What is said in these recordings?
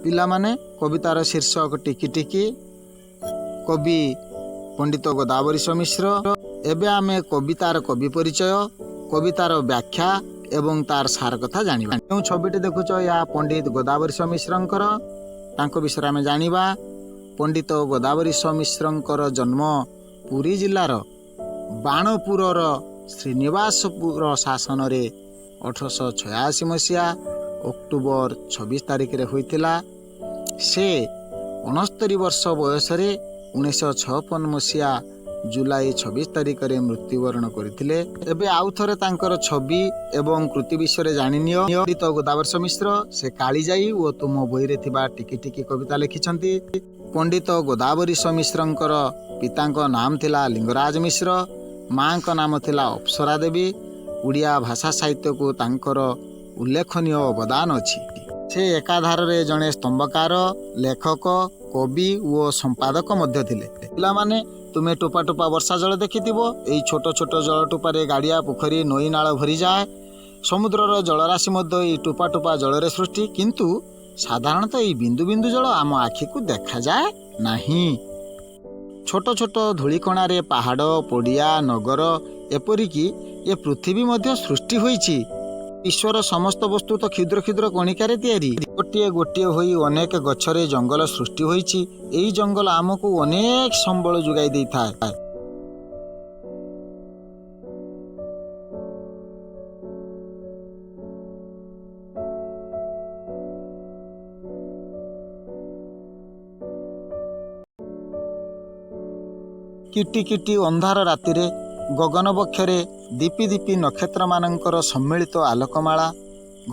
ପିଲାମାନେ, କବିତାର ଶୀର୍ଷକ ଟିକି ଟିକି, କବି ପଣ୍ଡିତ ଗୋଦାବରୀଶ ମିଶ୍ର। ଏବେ ଆମେ କବିତାର କବି ପରିଚୟ, କବିତାର ବ୍ୟାଖ୍ୟା ଏବଂ ତାର ସାର କଥା ଜାଣିବା। ଯେଉଁ ଛବିଟି ଦେଖୁଛ, ଏହା ପଣ୍ଡିତ ଗୋଦାବରୀଶ ମିଶ୍ରଙ୍କର। ତାଙ୍କ ବିଷୟରେ ଆମେ ଜାଣିବା। ପଣ୍ଡିତ ଗୋଦାବରୀଶ ମିଶ୍ରଙ୍କର ଜନ୍ମ ପୁରୀ ଜିଲ୍ଲାର ବାଣପୁରର ଶ୍ରୀନିବାସପୁର ଶାସନରେ 1886 ମସିହା ଅକ୍ଟୋବର 26 ତାରିଖରେ ହୋଇଥିଲା। ସେ 69 ବର୍ଷ ବୟସରେ 1956 ମସିହା ଜୁଲାଇ 26 ତାରିଖରେ ମୃତ୍ୟୁବରଣ କରିଥିଲେ। ଏବେ ଆଉ ଥରେ ତାଙ୍କର ଛବି ଏବଂ କୃତି ବିଷୟରେ ଜାଣିନିଅ। ପଣ୍ଡିତ ଗୋଦାବରୀଶ ମିଶ୍ର, ସେ କାଳିଜାଇ ଓ ତୁମ ବହିରେ ଥିବା ଟିକି ଟିକି କବିତା ଲେଖିଛନ୍ତି। ପଣ୍ଡିତ ଗୋଦାବରୀଶ ମିଶ୍ରଙ୍କର ପିତାଙ୍କ ନାମ ଥିଲା ଲିଙ୍ଗରାଜ ମିଶ୍ର, ମାଙ୍କ ନାମ ଥିଲା ଅପ୍ସରା ଦେବୀ। ଓଡ଼ିଆ ଭାଷା ସାହିତ୍ୟକୁ ତାଙ୍କର ଉଲ୍ଲେଖନୀୟ ଅବଦାନ ଅଛି। ସେ ଏକାଧାରରେ ଜଣେ ସ୍ତମ୍ଭକାର, ଲେଖକ, କବି ଓ ସମ୍ପାଦକ ମଧ୍ୟ ଥିଲେ। ପିଲାମାନେ, ତୁମେ ଟୋପା ଟୋପା ବର୍ଷା ଜଳ ଦେଖିଥିବ। ଏଇ ଛୋଟ ଛୋଟ ଜଳ ଟୋପାରେ ଗାଡ଼ିଆ, ପୋଖରୀ, ନଈ, ନାଳ ଭରିଯାଏ। ସମୁଦ୍ରର ଜଳରାଶି ମଧ୍ୟ ଏଇ ଟୋପା ଟୋପା ଜଳରେ ସୃଷ୍ଟି। କିନ୍ତୁ ସାଧାରଣତଃ ଏଇ ବିନ୍ଦୁ ବିନ୍ଦୁ ଜଳ ଆମ ଆଖିକୁ ଦେଖାଯାଏ ନାହିଁ। ଛୋଟ ଛୋଟ ଧୂଳିକଣାରେ ପାହାଡ଼, ପଡ଼ିଆ, ନଗର, ଏପରିକି ଏ ପୃଥିବୀ ମଧ୍ୟ ସୃଷ୍ଟି ହୋଇଛି। ବିଶ୍ୱର ସମସ୍ତ ବସ୍ତୁ ତ କ୍ଷୁଦ୍ର କ୍ଷୁଦ୍ର କଣିକାରେ ତିଆରି। ଗୋଟିଏ ଗୋଟିଏ ହୋଇ ଅନେକ ଗଛରେ ଜଙ୍ଗଲ ସୃଷ୍ଟି ହୋଇଛି। ଏହି ଜଙ୍ଗଲ ଆମକୁ ଅନେକ ସମ୍ବଳ ଯୋଗାଇ ଦେଇଥାଏ। କିଟି କିଟି ଅନ୍ଧାର ରାତିରେ ଗଗନ ବକ୍ଷରେ ଦୀପି ଦୀପି ନକ୍ଷତ୍ରମାନଙ୍କର ସମ୍ମିଳିତ ଆଲୋକମାଳା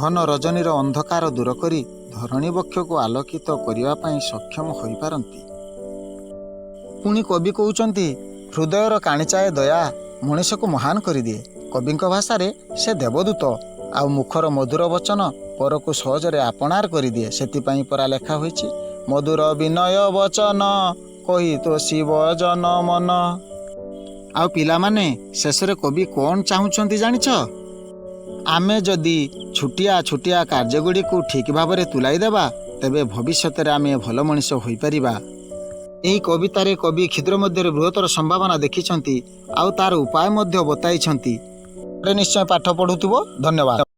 ଘନ ରଜନୀର ଅନ୍ଧକାର ଦୂର କରି ଧରଣୀ ବକ୍ଷକୁ ଆଲୋକିତ କରିବା ପାଇଁ ସକ୍ଷମ ହୋଇପାରନ୍ତି। ପୁଣି କବି କହୁଛନ୍ତି, ହୃଦୟର କାଣିଚାଏ ଦୟା ମଣିଷକୁ ମହାନ କରିଦିଏ। କବିଙ୍କ ଭାଷାରେ ସେ ଦେବଦୂତ। ଆଉ ମୁଖର ମଧୁର ବଚନ ପରକୁ ସହଜରେ ଆପଣାର କରିଦିଏ। ସେଥିପାଇଁ ପରା ଲେଖା ହୋଇଛି, ମଧୁର ବିନୟ ବଚନ କହି ତୋଷିବ ଜନ ମନ। ଆଉ ପିଲାମାନେ, ଶେଷରେ କବି କ'ଣ ଚାହୁଁଛନ୍ତି ଜାଣିଛ? ଆମେ ଯଦି ଛୋଟିଆ ଛୋଟିଆ କାର୍ଯ୍ୟଗୁଡ଼ିକୁ ଠିକ୍ ଭାବରେ ତୁଲାଇ ଦେବା, ତେବେ ଭବିଷ୍ୟତରେ ଆମେ ଭଲ ମଣିଷ ହୋଇପାରିବା। ଏହି କବିତାରେ କବି କ୍ଷୁଦ୍ର ମଧ୍ୟରେ ବୃହତ୍ତର ସମ୍ଭାବନା ଦେଖିଛନ୍ତି ଆଉ ତାର ଉପାୟ ମଧ୍ୟ ବତାଇଛନ୍ତି। ନିଶ୍ଚୟ ପାଠ ପଢ଼ୁଥିବ। ଧନ୍ୟବାଦ।